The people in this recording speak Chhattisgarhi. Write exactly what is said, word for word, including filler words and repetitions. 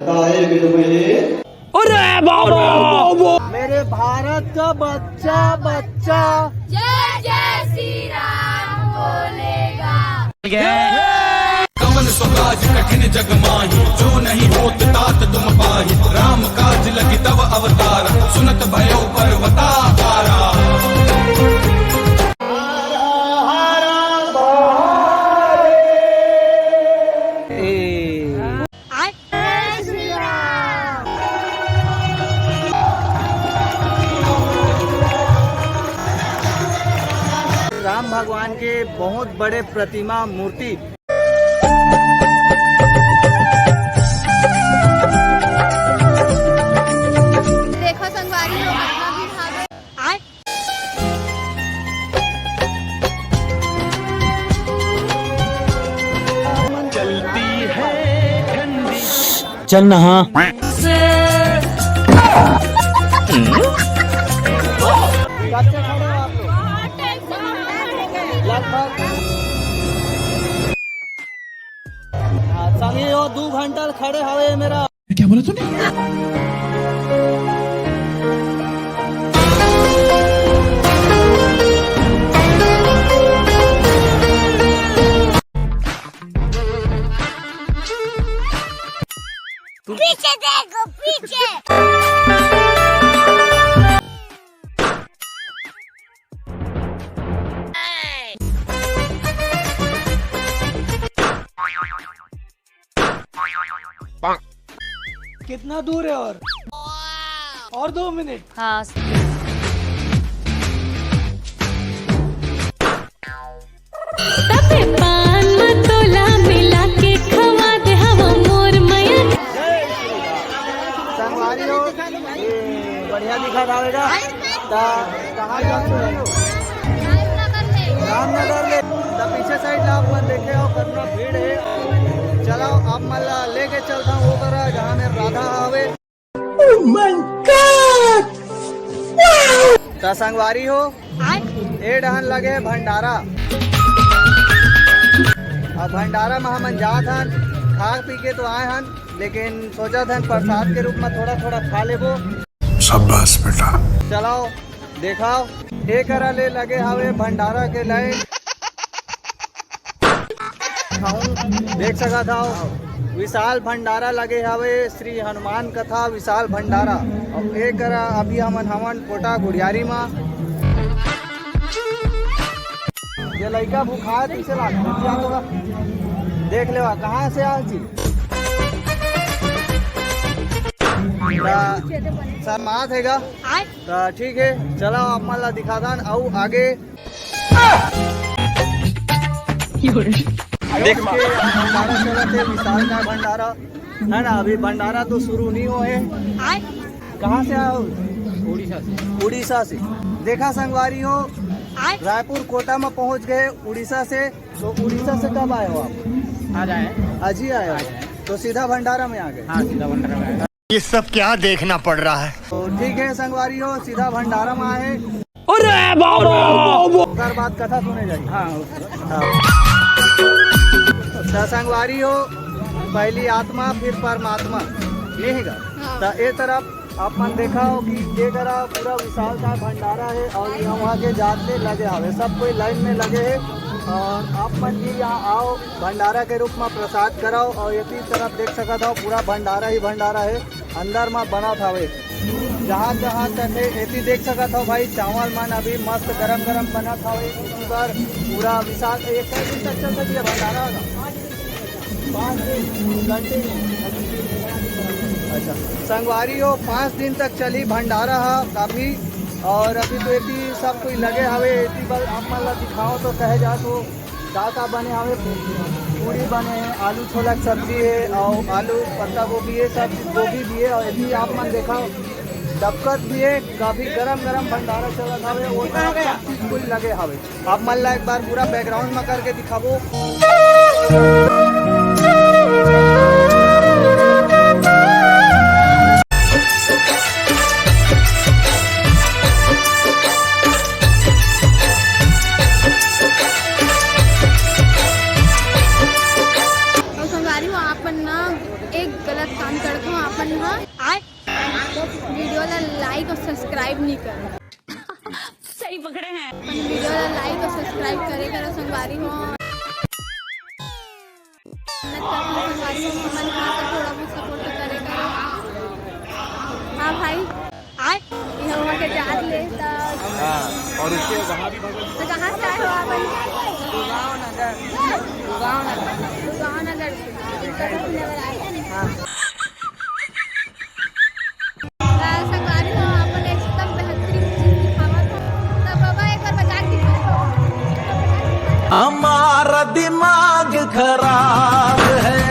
काहे विधवे? अरे बाबा! मेरे भारत का बच्चा, बच्चा। जय जय श्री राम बोलेगा। कवन सो काज कठिन जग माही, जो नहीं होत तात तुम पाही। राम काज लगी तब अवतार, सुनत भयो पर्वताकारा। राम भगवान के बहुत बड़े प्रतिमा मूर्ति। देखो संगवारी हो, कितना भी भावे। चल नहा। कब से खड़े हो आप लोग? लगभग। हाँ, संगी हो, दू घंटा खड़े हवे मेरा। क्या बोला तूने? पीछे देखो, पीछे। कितना दूर है और? और दो मिनट। हाँ। तबे पान म तोला मिला के खवा दे हवा मोर मया। संगवारी हो, ये बढ़िया दिखा था बेटा। ता कहाँ जा रहे हो? रामनगर ले। ता पीछे साइड ला आप मन देखे हो, कितना भीड़ है। चलाओ, आप मन ला लेके चलता हूँ वो करा, जहाँ मेरा राधा हवे। Oh my God! Wow! ता संगवारी हो, ए डहन लगे भंडारा। अब भंडारा में हमन जात हन, खा पी के तो आए हन, लेकिन सोचत हन प्रसाद के रूप में थोड़ा थोड़ा खा लेबो। शाबाश बेटा। चलाओ, देखाओ, ए करा ले लगे हवे भंडारा के लाइन। खाऊं, देख सकत हव, विशाल भंडारा लगे हवे, श्री हनुमान कथा विशाल भंडारा। अउ ए करा अभी हमन हवन कोटा गुड़ियारी मा। ये लइका भुखाए कइसे लागथे? देख लेवा, कहाँ से आए जी? त शर्मात हे गा। त ठीक हे, चला आप मन ला दिखाथन अउ आगे। देख के भंडारा चलत हे, विशाल का भंडारा है ना। अभी भंडारा तो शुरू नहीं हुए। कहाँ से आए हो? उड़ीसा से। उड़ीसा से। देखा संगवारी हो, रायपुर कोटा में पहुँच गए उड़ीसा से। तो उड़ीसा से कब आए हो आप? आज आए हैं। आज ही आए हो? आज आए हैं। तो सीधा भंडारा में आ गए? हाँ, सीधा भंडारा में आए। ये सब क्या देखना पड़ रहा है? तो ठीक है संगवारी हो, सीधा भंडारा में आए। अरे बाबा! ओकर बाद कथा सुने जाही। हाँ, ओकर। हाँ। त संगवारी हो, पहली आत्मा फिर परमात्मा, ये हे गा। हाँ। त ए तरफ आप मन देखा हो कि ए करा पूरा विशाल का भंडारा है और यहाँ वहाँ के जात ले लगे हवे, सब कोई लाइन में लगे है। और आप मन भी यहाँ आओ, भंडारा के रूप में प्रसाद कराओ और ये तरफ देख सकत हो पूरा भंडारा ही भंडारा है। अंदर म बनत हवे। जहाँ जहाँ तक हे, एती देख सकत हव भाई, चावल मन अभी मस्त गरम गरम बनत हवे। इसी बार पूरा विशाल, ये कै दिन तक चल सकती है भंडारा का? पाँच दिन, continue। अच्छा, संगवारी हो, पाँच दिन तक चली भंडारा हा काफी। और अभी तो एती सब कोई लगे हवे, एती बस आप मन ला दिखाओ तो कहे जा तो का का बने हवे? पूड़ी बने हे, आलू छोला के सब्जी हे, अउ आलू पत्ता गोभी हे, सब गोभी भी हे, अउ एती आप मन देखा डबकत भी हे, काफी गरम गरम भंडारा चलत हवे, वो सब चीज कुल लगे हवे। आप मन ला एक बार पूरा background में करके दिखाबो। अउ संगवारी हो, आप मन ना एक गलत काम करथो। अपन ह वीडियो ला लाइक और सब्सक्राइब नहीं कर। सही पकड़े हैं। अपन वीडियो ला लाइक और सब्सक्राइब करे करो संगवारी हो। मेहनत करथन संगवारी हो, मन खा के थोड़ा बहुत सपोर्ट तो करे करो। हाँ भाई, आए। ये हुआ के जात ले त हाँ, और उसके वहाँ भी भगत तो कहाँ से आए हो आप? गाँव नगर। गाँव नगर। गाँव नगर से। हाँ। संगवारी हो, अपन एकदम बेहतरीन चीज दिखावत हो। त बाबा, एक बार बजा के दिखाओ। हमारा दिमाग खराब है।